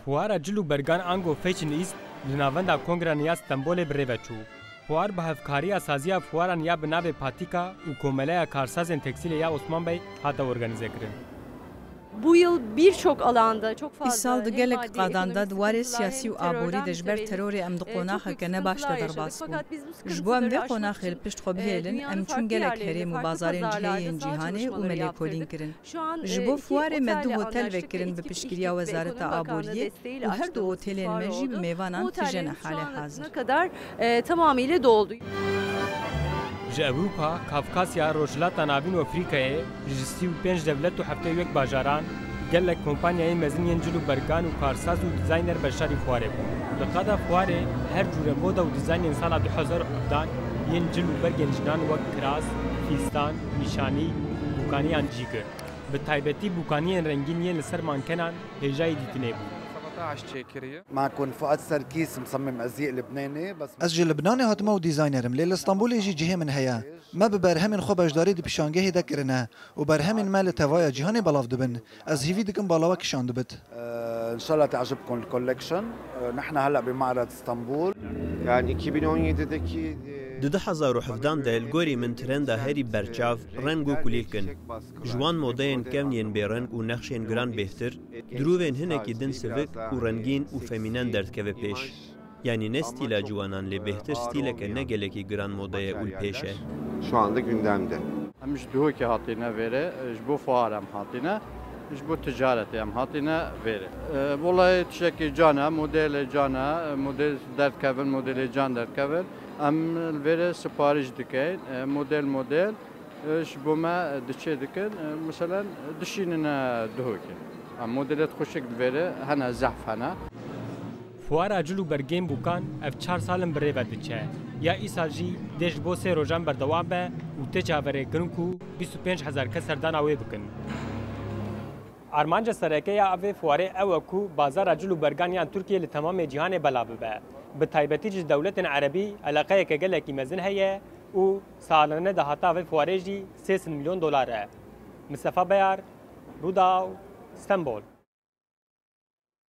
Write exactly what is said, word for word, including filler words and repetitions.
Fuara Cil û Bergan ango Fashion East li Navenda Kongreyan ya Stenbolê bi rê ve çû. Fuar bi hevkariya saziya fuaran ya bi navê Patika û Komeleya Karsazên Tekstîlê ya Osman Bey hate organîzekirin. Bu yıl birçok alanda çok fazla Îsal di gelek qadan de di warê siyasî û aborî de ji ber terorê em di qonaxeke ne baş de derbas bûn. Ji bo em vê qonaxê li pişt xwe bihêlin, em çûn gelek herêm û bazarên cihê yên cîhanê û me lêkolîn kirin. Ji bo fuarê me du hotel vekirin bi piştgiriya Wezareta Aboriyê û her du otelên me jî bi mêvanan tijene halê hazir. Ne kadar e, tamamıyla doldu. Ji Ewropa, Kafkasya, Rojhilata Navîn û Afrîkayê ji sî û pênc dewlet û heftê û yek bajaran gelek kompanyayên mezin yên cil û bergan û karsaz û dîzayner beşdarî fuarê bûn. Li qada fuarê her cûre moda û dîzaynên sala du hezar û hevdan yên cil û bergên jinan wek kiras, fîstan, nîşanî, bûkaniyan cî girt. Bi taybetî bûkaniyên rengîn yên li ser mankenan hêjayî dîtinê bûn. معكم فؤاد سركيس مصمم أزياء لبناني بس. Ez ji Libnanê hatime û dîzayner im, lê li Stenbolê jî cihê min heye. Me bi berhemên xwe beşdarî di pîşangehê de kirine û berhemên me li tevaya cîhanê belav dibin. Ez hîvî dikim bala we kişandibit. آه، إن شاء الله تعجبكم الكولكشن. آه، نحن هلأ بمعرض اسطنبول. Yani iki bin on yedideki e, Di du hezar û hevdan de li gorî min trenda herî berçav reng û kulîlk in. Ji wan modeyên kevn yên bêreng û nexşên giran bêhtir, dirûvên hinekî din sivik û rengîn û femînen derdikeve pêş. Yanî ne stîla ciwanan lê bêhtir stîleke ne gelekî giran modeye û li pêş e. Şu anda gündemde. Em ji Duhokê hatîne vêrê, ji bo fuar em hatîne, ji bo ticaretê em hatîne vêrê. E, Wellahî tiştekî can e, modelê can e, model derdkevin, modelê can derdkevin. Em li vêrê siparîş dikeyin, e, model model, e, ji bo me diçê dikin, e, meselen dişînine Duhokê. Em modelêt xweşik li vêrê hene, zehf hene. Fuara cil û bergên bûkan ev çar sal in bi rê ve diçe. Ya îsal jî dê ji bo sê rojan berdewam be û tê çaverêkirin ku bîst û pênc hezar kes serdana wê bikin. Armanca sereke ya vê fuarê ew e ku bazara cil û bergan yan Tirkiye li temamê cîhanê belav bibe. Bi taybetî ji dewletên erebî eleqeyeke gelekî mezin heye û salane dahata vê fuarê jî sê sed milyon dolar e. Mistefa Beyar, Rûdaw, Stenbol.